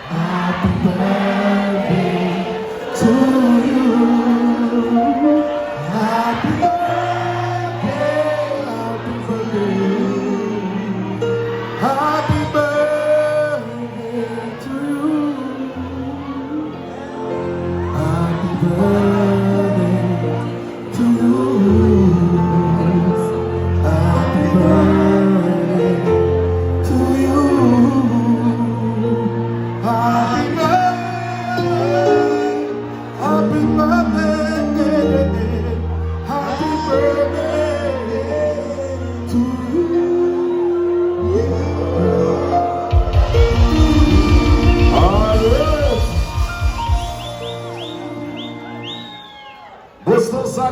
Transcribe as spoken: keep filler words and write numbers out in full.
Happy birthday to you. Happy birthday, happy birthday, happy birthday to you. Happy birthday to you. Happy birthday to you. Happy birthday, happy birthday, happy birthday to you. Ale! Boston sa.